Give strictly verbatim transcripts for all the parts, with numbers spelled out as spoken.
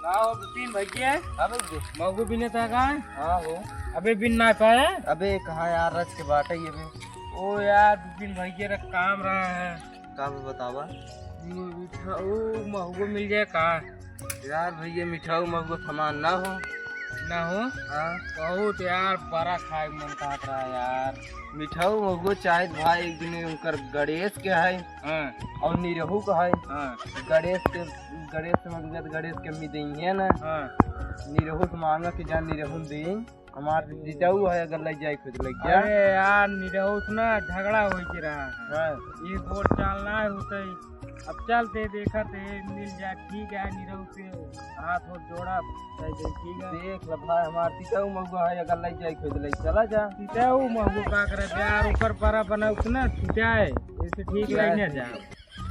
का हो बिपिन भैया? हाँ भैया। महुआ बिने था का? हाँ हो। अबे बिन ना पाए? अबे कहाँ यार, रच के बाटे ही अबे। ओ यार बिपिन भैया रे, काम रहा है। का बे बतावा? मिठाऊ महुआ मिल जाए का? यार भैया मिठाऊ महुआ सामान ना हो। ना हो? हाँ। बहुत यार बड़ा खाए के मन कहत रहा यार। मिठाऊ महुआ चाहे भाई एक दिन उनकर गणेश के है। हाँ। और निरहू का है। हाँ। गणेश के, गणेश से मंगत गणेश के अम्मी देई है ना। हाँ। निरहू से मांगा कि जा निरहू देई। हमार जिताऊ है, अगर लग जाए खुद लग जा। अरे यार, निरहू से ना झगड़ा होई के रहा है। हाँ। ये बोल चाल ना होते। अब चलते देखते मिल जाए, ठीक है, निरहू से हाथ हो जोड़ा, सही है, ठीक है। देख ल भाई, हमार जिताऊ महुआ है, अगर लग जाए खुद लग चला जा। जिताऊ महुआ का करे यार, ऊपर परा बना उतना टूटा है, ऐसे ठीक लग ना जा।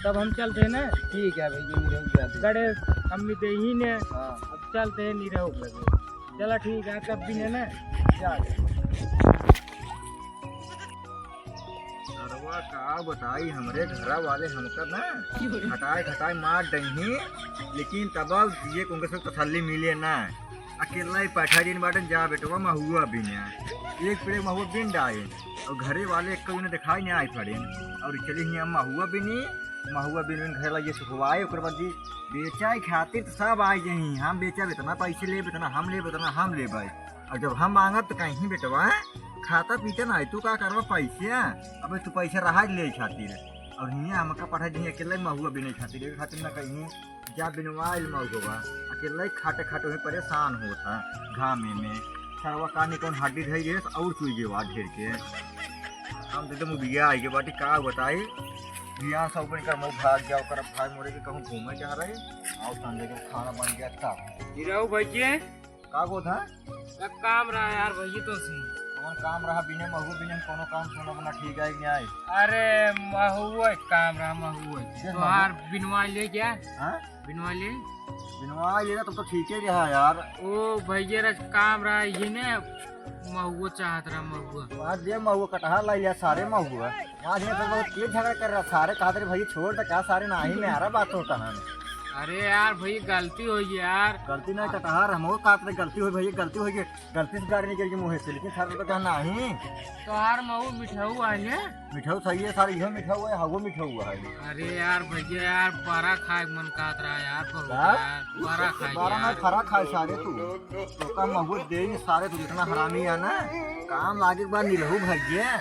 तब हम चलते हैं ना। ठीक है भैया, हम लोग जाते हैं। गणेश अम्मी देही ने। हाँ। अब चलते हैं निरहू लगे। चला ठीक है, कब भी ने ना। जा। सरवा का बताई, हमरे घरा वाले हमका ना खटाई खटाई मार डही, लेकिन तब ये उनके से तसल्ली मिले ना। अकेला ही बैठा दिन बाटन, जा बेटवा महुआ बिने। एक पेड़ महुआ बिन डाए और घरे वाले एक ने दिखाई नहीं आई पड़े। और चली ही हम महुआ बिनी, महुआ बिन बिन घरे लगे सुखवाए, ओकर बाद जी बेचाई खातिर तो सब आ जाही। हम बेचब इतना पैसे लेब, इतना हम लेब, इतना हम लेब। और जब हम मांगब तो कहीं बेटवा खाता पीता ना है, तू का करबा पैसे? अबे तू पैसे रहा ले खातिर। और हियाँ हमका पढ़ा दी अकेले महुआ बिने खातिर, एक खातिर ना कहीं जा बिनवाइल मौगवा, अकेले खाटे खाटे वहीं परेशान होता घामे में। सरवा कानी कौन हड्डी धई गैस और चुई गए वा ढेर के। हम तो एकदम उबिया आई के बाटी, का बताई। बियाह सब बन कर मऊ भाग जाओ कर भाई मोरे के कहूँ घूमे जा रहे। और संजय के खाना बन गया तब। निरहू भैया। का को था? का काम रहा यार भैया तो से? कौन काम रहा? बिना महुआ बिना कोनो काम सुना बना ठीक है कि नहीं? अरे महुआ एक काम रहा, महुआ एक। ये तोहार महुआ? बिनवा ले क्या? हाँ? बिनवा ले? बिनवा ले ना, तब तो ठीक ही रहा यार। ओ भैया रे, काम रहा ये ने, महुआ चाहत रहा, महुआ। वहाँ दे महुआ, कटहर लाई लिया, सारे महुआ। वहाँ दे तो बहुत तेज झगड़ा कर रहा, सारे कहत रहे भैया छोड़ दे, क्या सारे नाही में आ रहा बात होता है। अरे यार भैया गलती हो गई यार। गलती नहीं कटहर, हम वो कहत रहे गलती हो भैया, गलती हो गई। गलती से गाड़ी निकल के मुँह से, लेकिन सारे तो कहा नाही। तोहार मऊ मिठाऊ आइले। मिठाऊ सही है, सारे इहो मिठाऊ है, हगो मिठाऊ है। अरे यार भैया यार, बड़ा खाए के मन कहत रहा यार, बहुत का? यार, बड़ा खाए बारह यार। में फरा खाए सारे तू। तो का महुआ दे ही सारे तू, जितना हरामी है ना, काम लागे के बाद निरहू भैया।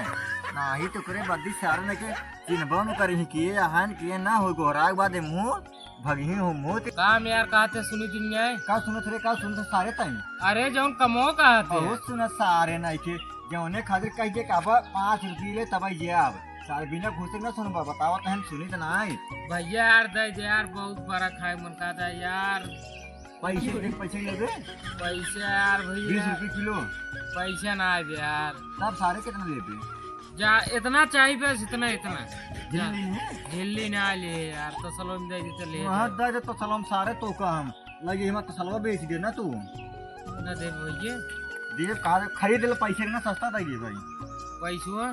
नाही तो करे बद्दी सारे ने के चिन्हबो न करी कि ये अहन कि ये ना हो गोहराए के बाद मुँह भगही हो मोत। काम यार कहते सुनी दिन में। का सुनत रे, का सुनत सारे तई? अरे जौन कमो कहते। बहुत सुनत सारे नहीं के, जौने खातिर कह के काबा पाँच रुपये ले तब ये आब। सारे बिना घूसे न सुनबा, बतावा तो हम सुनी तो नहीं। भैया यार दे दे यार, बहुत बड़ा खाए मन कहता है यार। पैसे देख, पैसे लेबे? पैसे यार भैया। बीस रुपये किलो। पैसे ना आए यार। तब सारे कितना लेबे? जा, इतना चाहिए बस, इतना, इतना। जा। झिल्ली है? झिल्ली ना ले यार, तसलो में दे दे तो ले वहाँ जा। दे दे तसलो में सारे तो का हम। लगे हम तसलवा बेच दे ना तू। ना दे भैया। दे कहा खरीद ले पैसे ना सस्ता दे दे भाई। पैसवा?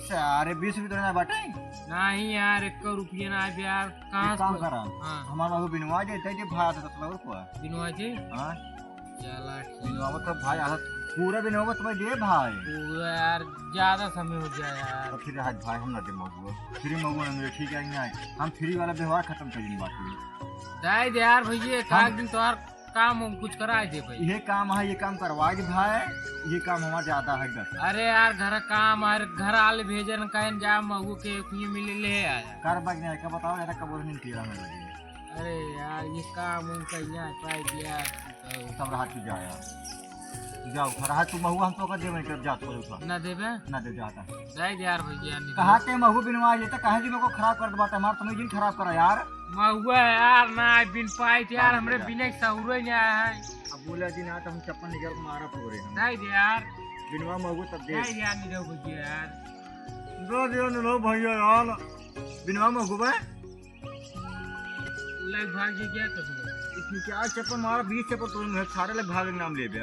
सारे बीस रुपये तो ना बाटे। नहीं यार, एक रुपया ना आए यार। कहाँ एक काम से? करा। हाँ। हमारा वो बिनवा दे, दे दे भाई तसलवा को। बिनवा दे? हाँ। चला ठीक। बिनवावत तो भाई, आज पूरा बिनवावत तो भाई दे भाई। पूरा यार, ज्यादा समय हो गया यार। तो फिर आज भाई हम ना दे महुआ। फ्री महुआ ना मिले, ठीक है, नहीं आए। हम फ्री वाला व्यवहार खत्म कर देंगे बात में। दे दे यार भैया, एक हम आध दिन तो यार काम हम कुछ करा दे भाई। ये काम है, ये काम करवा दे भाई, ये काम हमारा ज्यादा है बस। अरे यार, घर काम है, घर आले भेजन कहन जा, महुआ के एक ही मिले ले आया। कर बज नहीं, का बताओ, ज्यादा कबूर नहीं तेरा में लगे। अरे यार, ये काम उम कइला है, पाई दिया। सब रहा तू जा यार। तू जाओ, घर रहा तू महुआ हम तो कर देवे, कर जात पर उठा। ना देबे? ना दे जाता। दे दे यार भैया, नहीं कहा देबे। ते महुआ बिनवा लेता, कहे जी मेरे को खराब कर दे बात, हमार तुम्हें जिन खराब करा यार। महुआ यार, ना बिन पाई थे यार, बात हमरे कर। बिना सहूरो ही नहीं आया है। अब बोला जी ना तो हम चप्पल निकाल के मारा पूरे हम। दे दे यार। बिनवा महुआ तब दे। दे दे यार, नहीं दे भैया यार। दे दे, नहीं लो भैया यार। बिनवा महुआ बा? लग भाग जी क्या तो? इसमें क्या चप्पल मारा, बीस चप्पल तोड़ में सारे लग भाग के नाम ले बे।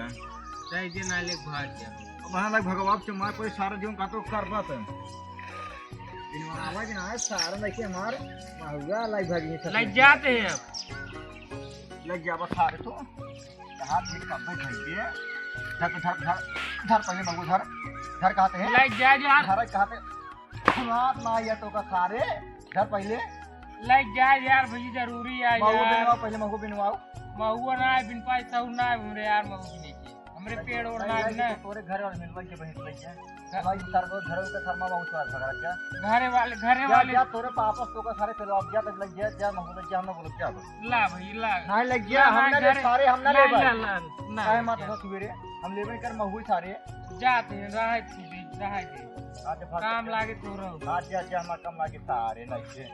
चाहे जे ना लग भाग जा। अब हाँ लग भगवान से मार कोई सारा जो का तो कर बात है। इनमें आवाज ना है, सारा लेके हमार महुआ लग भाग जी। लग जाते हैं अब। लग जा बस सारे तो। हाथ देख कब बैठ गई है। धर, धर, धर, धर पहले मगो धर। धर कहते हैं। लग जा यार। धर कहते। सुनात ना ये तो का सारे। धर पहले। लग जा यार, भाई जरूरी है महुआ यार। बिनवाओ, पहले महुआ बिनवाओ। महुआ ना है, बिन पाई सहू ना है हमरे यार, महुआ बिने के। हमरे पेड़ ओड़ ना है ना। तोरे घर और मिलवा के बहिन लग जा। भाई, तार को घर का शर्मा बहुत सारा झगड़ा क्या? घरे वाले, घरे जा, वाले। जा, तोरे पापस तो का सारे पेलो, अब जा, तक लग जा, जा, महुआ लग जा, हम ना बोलब, जा, बस। ला भाई, ला। ना लग जा, ला, हम ना ना, ले, घरे, सारे हम ना ना, ले, भाई। ला, ला, ना, काहे ना, माता जा। ससुरे, हम लेबे कर महुआ सारे। जाते हैं, रहे तू दे, रहे दे। आज भाग काम जा। लागे तो रहो। आज जा, जा, हमारा काम लागे सारे, नहीं से।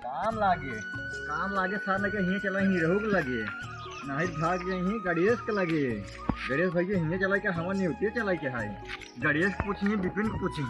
काम लागे, काम लागे, सार लगे, हियाँ चला, हियाँ रहू के लगे। नहीं भाग जाए, हियाँ गणेश के लगे। गणेश भैया, हियाँ चला के, हवा नहीं होती है, चला के हाय। गणेश पूछी, विपिन को पूछी।